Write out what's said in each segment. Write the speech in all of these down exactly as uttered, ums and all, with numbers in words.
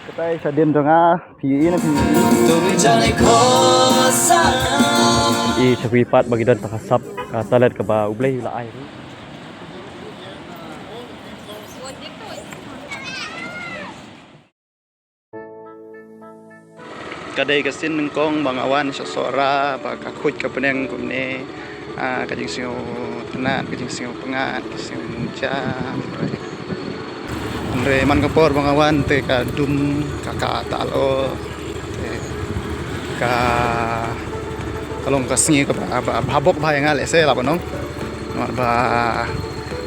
Katai shadien jong nga, phi ïohi ne phi ïohi. To be jolly cause I I shakri pat ba ki don ta ka sap, ka talent kaba U Blei u la ai. Ka dei ka sien nyngkong ba nga wan sha Sohra, ba ka khuid ka bneng kumne, ah, ka jingsngewtynnat, ka jingsngewpyngngad, ka jingsngewjam. Hynrei man ka por ba nga wan te ka dum, ka kata lyoh. Te ka, ka long ka sngi kaba, ba, ba bha bok bha ïa nga lehse lah ban ong. Namar ba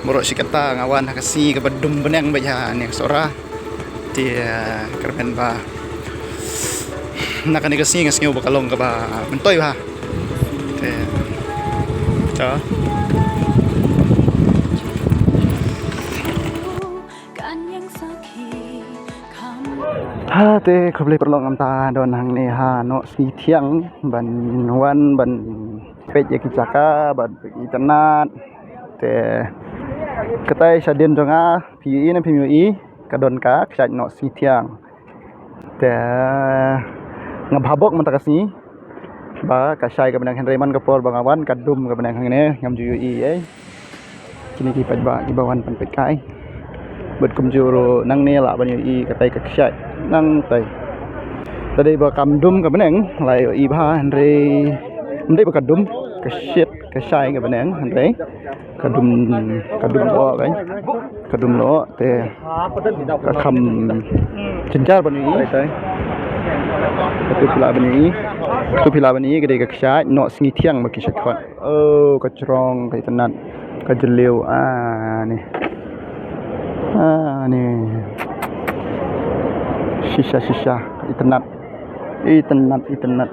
baroh shi katta nga wan ha ka sngi kaba dum bneng beit hangne Sohra. Te, eh, kyrmen ba na kane ka sngi nga sngew ba ka long kaba myntoi bha. Te, to. Ha, te khublei paralok, ngam ta don hangne ha Nohsngi Thiang ban wan ban peit ïa ki jaka bad ïa ki itynnat. Te katai shadien jong nga, phi ïohi ne phim ïohi, ka don ka kshaid Nohsngi Thiang. Te nga bha bok mynta ka sngi ba ka shai ka bneng, hynrei man ka por ba nga wan ka dum ka bneng hangne, ngam ju ïohi ei. Kine ki paidbah kiba wan ban peit kai. Bad kumjuh ruh nangne lah ban ïohi katai ka kshaid. Nangtai. Te dei ba kam dum ka bneng, la ïohi bha, hynrei ym dei ba ka dum, ka shit, ka shai ka bneng, hynrei ka dum, ka dum lyoh kai. Ka dum lyoh te ka kham jynjar ban ïohi tai. Katu phi lah ban ïohi. Katu phi lah ban ïohi ka dei ka kshaid Nohsngi Thiang ba ki shait khot. Oh, ka jrong, ka itynnat, ka jylliew, ah, ni. Ah, ni. Shisha, shisha, ka itynnat. Itynnat, itynnat.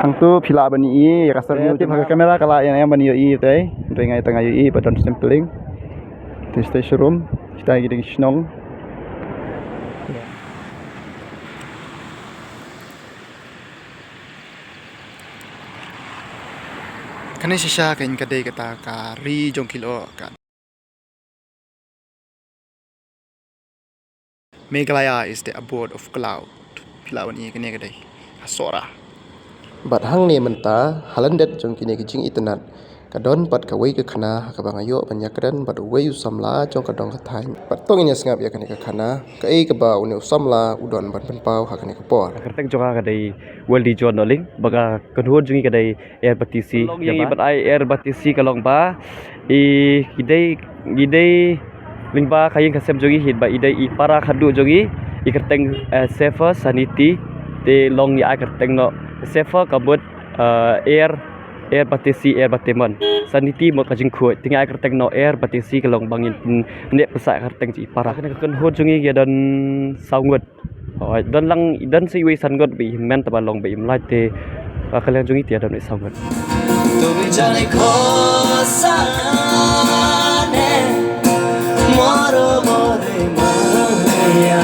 Hangtu phi lah ban ïohi ïa ka syrngiew. Te tip ha ka kamera ka lah ïa nga ban ïohi te. Hynrei nga ïa tang ïohi ba don sampling. Te stay shrum, stay ki ding shnong. Kane shisha ka in ka dei kata ka ri jong ki lyoh ka. Meghalaya is the abode of cloud. Phi lah ban ïohi kane ka dei ha Sohra. Bad hangne mynta ha lyndet jong kine ki jingitynnat ka don pat kawei ka khana ha kaba nga ïoh ban ïakren bad uwei u samla jong ka dong ka thaiñ. Bad to ngin ïa sngap ïa kane ka khana kaei kaba une u samla u don ban pynpaw ha kane ka por. Ka kyrteng jong nga ka dei Weldie John Nohling, ba ka kynhun jong ngi ka dei Air Batesi. Long ïa ngi ban ai Air Batesi ka long ba i, ki dei, ki dei lyngba ka ïing ka sem jong ngi hi, ba i dei i para khadduh jong ngi, i kyrteng, eh, Safer Sanity. Te long ngi ai kyrteng noh Safer ka mut, eh, Air, Air Batesi, Air Batemon. Sanity mut ka jingkhuid. Te ngi ai kyrteng noh Air Batesi ka long ba ngin pyn-, pynneh pynsah kyrteng jong i para. Kane ka kynhun jong ngi ki don saw ngut. Hooid, don lang, don sa iwei san ngut ba i hynmen, tangba long ba im lait te, ah, ka liang jong ngi te don i saw ngut. To be jolly cause I ne moro more maya.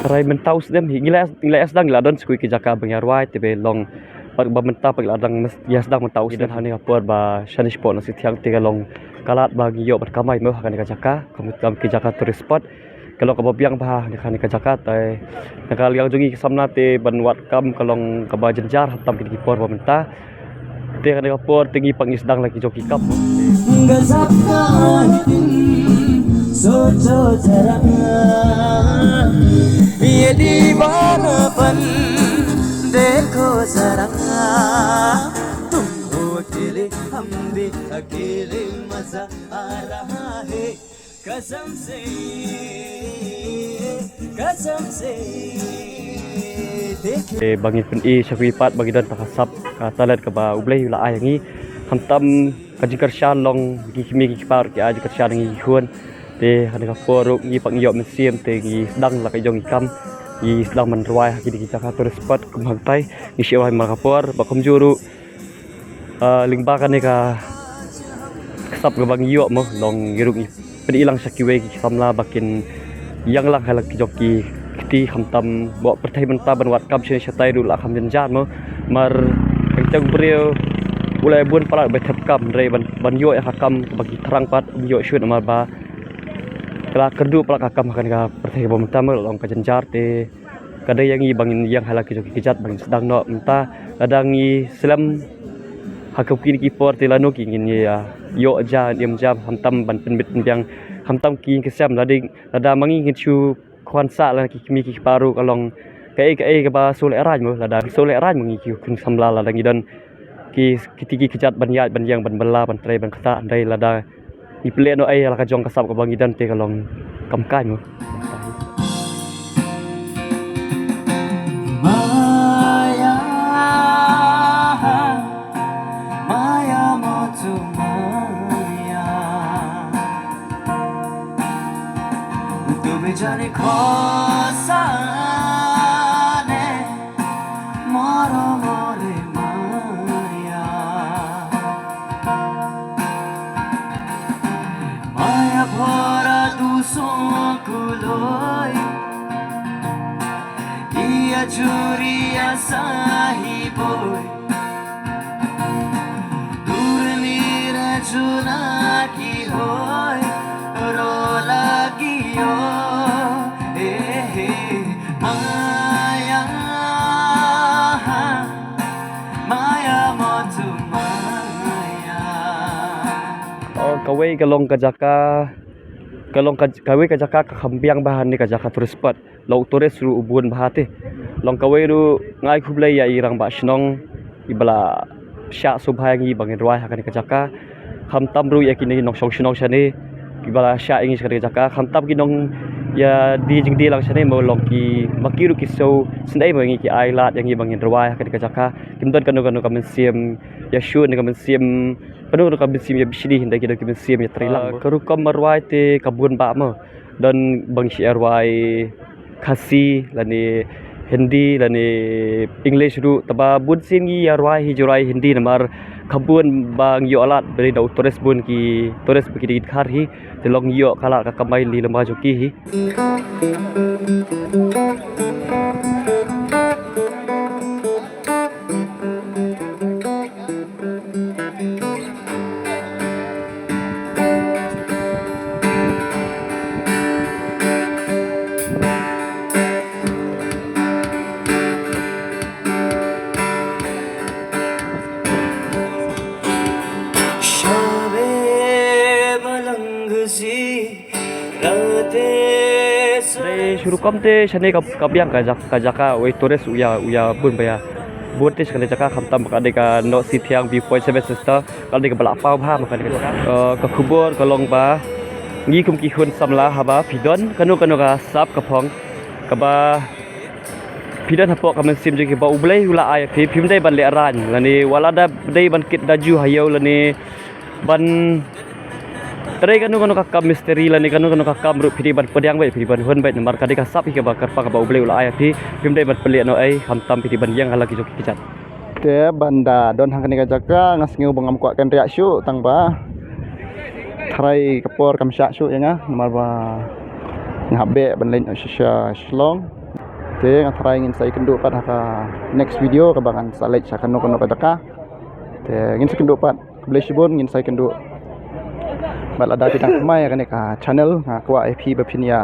Trai mynta u snem hi ngi la, ngi la sdang, ngi la don sa kawei ka jaka ba ngi ïa rwai te ba long, ba, ba mynta pat ngi la dang ïa sdang mynta u snem. Hangne ka por ba shane shapoh Nohsngi Thiang te ka long ka lad ba ngi ïoh ban kamai mo ha kane ka jaka, ka mut ka jaka tourist spot. Ka long kaba biang bha na kane ka jaka te na ka liang jong ngi ki samla te ban wad kam ka long kaba jynjar hangtam kine ki por ba mynta. Te kane ka por te ngi pat ngi sdang la ki jong ki kam. Gazap ka hitin socho jara ye deewana ban dekho zara tumko akele hum bhi akele maza aa raha hai. Kasam se, kasam se, dekhe. Eh, ba ngin pyni sha kiwei pat ba ngi don ta ka sap, ka talent kaba U Blei u la ai ha ngi. Khamtam ka jingkyrshan long, ki kmie ki kpa ki ai jingkyrshan ha ngi ki khun. Te ha kane ka por ruh ngi pat ngi ïoh mynsiem te ngi sdang la ka jong ngi kam. Ngi sdang ban rwai ha kine ki jaka tourist spot kum hangtai. Ngi shu rwai man ka por, ba kumjuh ruh ah, lyngba kane ka sap kaba ngi ïoh mo, long ngi ruh ngi pyni lang sha kiwei ki samla ba kin ïeng lang ha la ki jong ki kti, khamtam ba pyrthei mynta ban wad kam shane shatai ruh la kham jynjar mo. Mar ka jong u briew u la bun palat ba thep kam, hynrei ban, ban ïoh ïa ka kam ba ki thrang pat um ïoh shuh namar ba ka la kyrduh palat ka kam ha kane ka Te ba mynta ma long ka jynjar te ka dei ïa ngi ba ngin ïeng ha la ki jong ki kjat ba ngin sdang noh mynta. Lada ngi slem ha ka kine ki por te lano ki ngin ïa ïoh ja im ja khamtam ban pynbit pynbiang khamtam ki ïing ki sem. Lada, lada ma ngi ngin shu khwan sah la ki kmie ki kpa ruh ka long kaei kaei kaba shu lehraiñ mo. Lada shu lehraiñ mo ngi ki khun samla lada ngi don ki kiti ki kjat ban ïaid ban ïeng ban bylla ban trei ban ktah hynrei lada ngi pynleh noh ei la ka jong ka sap kaba ngi don te ka long kam kai mo. Maya, Maya mo tu Maya. Tu bijani khosa ne moro more Maya. Maya bhora tu sokuloi. Ia juri ia sahi boy. Durni ra juna ki hoi. Rola ki yo. Eh, eh. Maya. Maya mo tu maya. Oh, kawei ka long ka jaka, ka long ka, kawei ka jaka ka kham biang bha hangne ka jaka tourist spot. Long tourist ruh u bun bha te. Long kawei ruh nga ai khublei ïa i rangbah shnong iba la shah sngewbha ïa ngi ba ngin rwai ha kane ka jaka. Khamtam ruh ïa kine ki nongshong shnong shane kiba la shah ïa ngi sha kane ka jaka. Khamtam ki nongïadie jingdie lang shane mo long ki ma ki ruh ki sngewsynei mo ïa ngi ki ai lad ïa ngi ba ngin rwai ha kane ka jaka. Kim don kano kano ka mynsiem ïa shu ne ka mynsiem kano kano ka mynsiem ïa bishni hynrei ki don ki mynsiem ïa trei lang. Ah, ka rukom rwai te ka bun bha mo. Don ba ngi shu rwai Khasi lane Hindi lane English ruh, tangba bun sien ngi ïa rwai hi ju rwai Hindi namar ka bun ba ngi ïoh lad ba dei na u tourist bun ki tourist ba ki dei ki dkhar hi, te long ngi ïoh ka lad ka kamai lei lem bha jong ki hi. Te shu rukom te shane ka, ka biang ka jak-, ka jaka wei tourist u ïa, u ïa bun ba ïa. Bun te shane jaka khamtam ka dei ka Noh Sithiang View Point Seven Sister ka dei kaba la paw bha ma ka dei ka jaka. Eh, ka khubor ka long ba ngi kum ki khun samla haba phi don kano kano ka sap ka phong kaba phi don hapoh ka mynsiem jong ki ba U Blei u la ai phi, phim dei ban lehraiñ lane wat la da dei ban kit da ju ha ïew lane ban trei kano kano ka kam mistri lane kano kano ka kam ruh phi dei ban pdiang beit, phi dei ban hun beit namar ka dei ka sap hi kaba kyrpang kaba U Blei u la ai phi, phim dei ban pynleh noh ei khamtam phi dei ban ïeng ha la ki jong ki kjat. Te ban da don ha kane ka jaka nga sngew ba ngam kwah kynriah shuh tang ba tharai ka por kam shah shuh ïa nga namar ba nga hap beh ban leit noh sha, sha Shillong. Te nga tharai ngin sa ïakynduh pat ha ka next video kaba ngan sa leit sha kano kano ka jaka. Te ngin sa kynduh pat. Khublei shibun, ngin sa ïakynduh. Bad lada phi dang thymmai ïa kane ka channel, nga kwah ïa phi ba phin ïa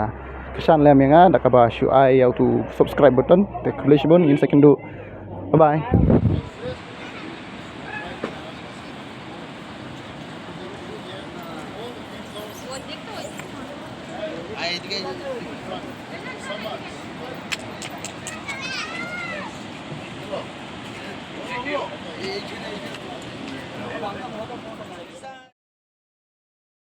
kyrshan lem ïa nga da kaba shu ai ïa utu subscribe button. Te khublei shibun, ngin sa ïakynduh. Bye bye.